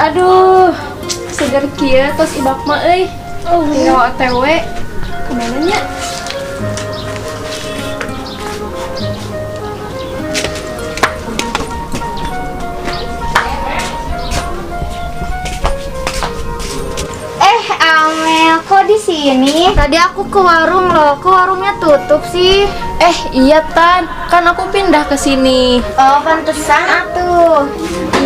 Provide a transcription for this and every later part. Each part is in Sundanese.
Aduh, seger kieu tos ibak mah euy. Tinggal OTW. Kemana nya? Eh, Amel, kok di sini? Tadi aku ke warung loh, kok warungnya tutup sih? Eh, iya Tan, kan aku pindah ke sini. Oh, pantesan atuh.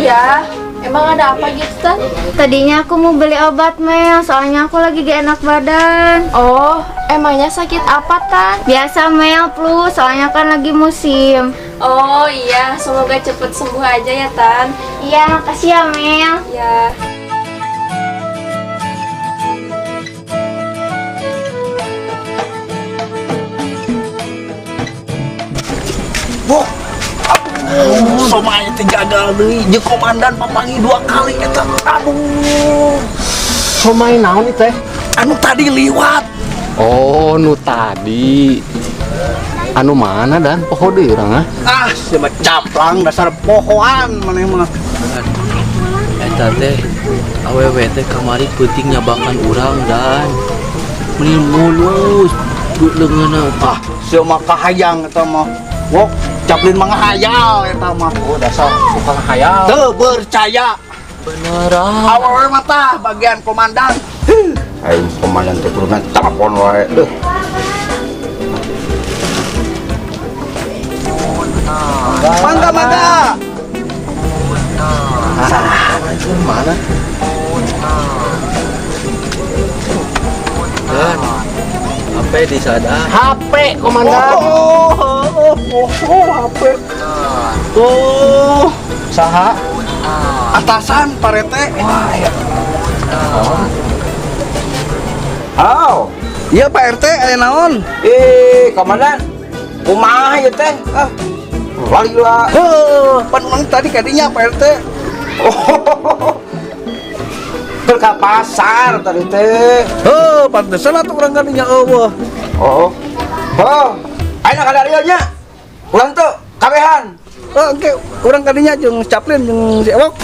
Iya, emang ada apa gitu Tan? Tadinya aku mau beli obat, Mel, soalnya aku lagi gak enak badan. Oh, emangnya sakit apa Tan? Biasa Mel, flu, soalnya kan lagi musim. Oh iya, semoga cepet sembuh aja ya Tan. Iya, makasih ya, Mel. Ya. Bok. Aduh, somai teh gagal deui. Jeung komandan papanggih dua kali eta. Aduh. Somai naon ieu teh? Anu tadi liwat. Oh, nu tadi. Anu mana dan poho deui urang ah. Ah, sia mah caplang dasar pohoan maneh mah. Eta teh awewe teh kamari peuting nyabakan urang dan meni mulus leungeunna. Ah, sia mah kahayang eta mah. Bok, caplin mah ngahayal eta mah. Oh, dasar suka ngahayal. Teu percaya. Beneran. Awewe mah tah bagian komandan. Ayo komandan teh kudu telepon wae. Duh. Mangga mangga. Mana? Dan apa di sada HP komandan. Oh, oh, oh, oh, HP. Oh, Saha? atasan Pak Rete. Wah, ya. Halo. Iya Pak RT, aya naon? Eh, komandan. Kumaha ieu teh? Ah. Lali lah. Heuh, pan urang tadi kadinya Pak RT. Oh. Keur ka pasar tadi teh. Heuh, pantesan atuh urang kadinya eueuh. Oh. Oh. Ayeuna ka dieu nya. Ulang tuh kabehan. Oh, oke, urang kadinya jeung Chaplin jeung si Ewok.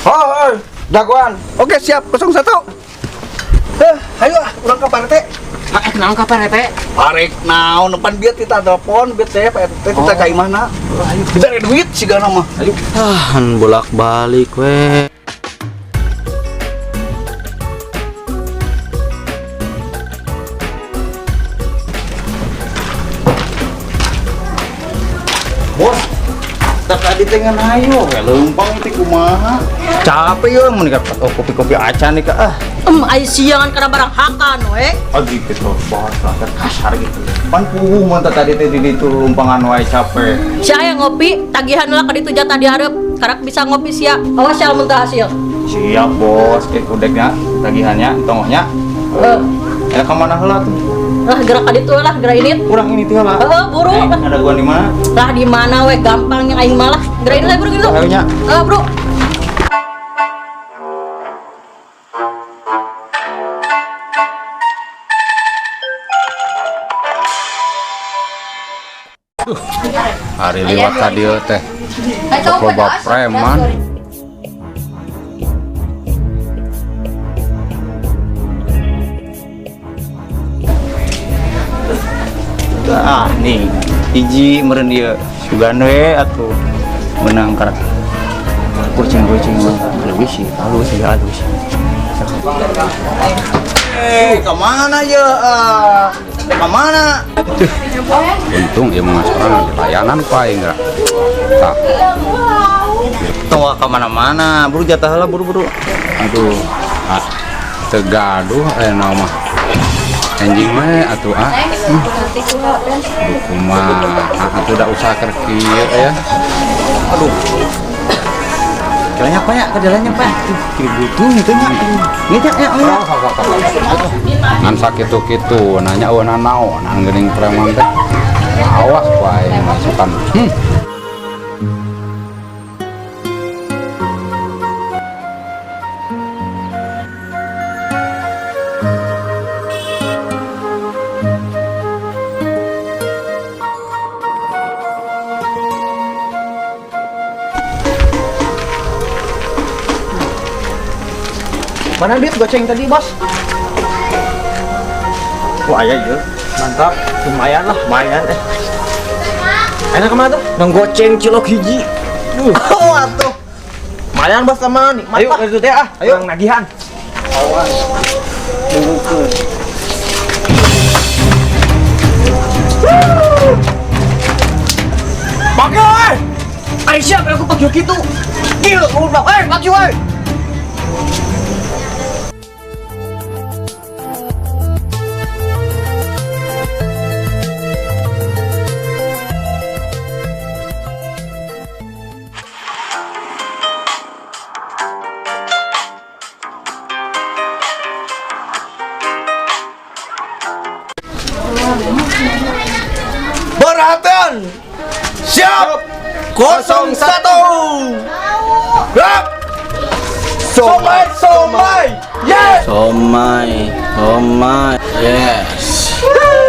Oh, oh, jagoan. Oke, siap 01. Heh, ayo ah, urang ka Pak RT. Eh, naon ka Pak RT? Arek naon pan bieu kita telepon bieu teh Pak RT kita ka imahna. Ayo, dibere duit sigana mah. Ayo. Ah, bolak-balik we. Bos, tak tadi teh ngan ayo, we leumpang teh kumaha. Capek ya mun oh kopi-kopi acan nih ah. Ai siangan kana barang hakan we. Oh gitu bahasa kasar gitu. Pan puguh mun teh tadi teh di ditu lumpangan wae capek. Sia aya ngopi, tagihan lah ka ditu jatah dihareup. Karak bisa ngopi sia. Awas sia mun teu hasil. Siap bos, eh kudeknya tagihannya tongohnya. Heeh. Ya ka mana heula tuh? Lah gerak ka ditu lah, gerak ini. Kurang ini tuh lah. Heeh, buru. Eh, ada gua di mana? Lah di mana we gampang yang aing malah. Gerak ini lah buru gitu. Ayo nya. Heeh, bro. Hari liwat tadi teh. Loba preman. Ah, nih. Hiji meureun ieu sugan we atuh menang karak. Kucing-kucing mah leuwih sih, halus sih, halus. Eh, ka mana ya? Ah, ka mana? Untung ieu mah sorangan layanan ku aing geura. Tah, Tong ka mana-mana, buru jatah heula buru-buru. aduh. Ah, teu gaduh aya mah. Anjing mah atuh ah. Aduh kumaha atuh da usaha keur kieu ya. Aduh. Jalannya apa ya? Ke jalannya apa? Kiri butuh itu nya. Ini nya, ya, ya. Ngan sakitu-kitu nanya eueuh naon geuning preman teh. Awas ku aing masukan. Mana duit goceng tadi, Bos? Wah, aya ieu. Mantap, lumayan lah. Lumayan eh. Enak kemana tuh? Nang goceng cilok hiji. Oh, atuh. Lumayan, Bos, sama nikmat. Ayo lah. ke situ teh ah. Ayo. Urang nagihan. Awas. Nunggukeun. Pakai, oi. Ari siapa aku pakai gitu? Gila, udah, pakai, oi. Perhatian. Siap. 01. Gerak. Somai, somai. Yes. Somai, somai. Yes.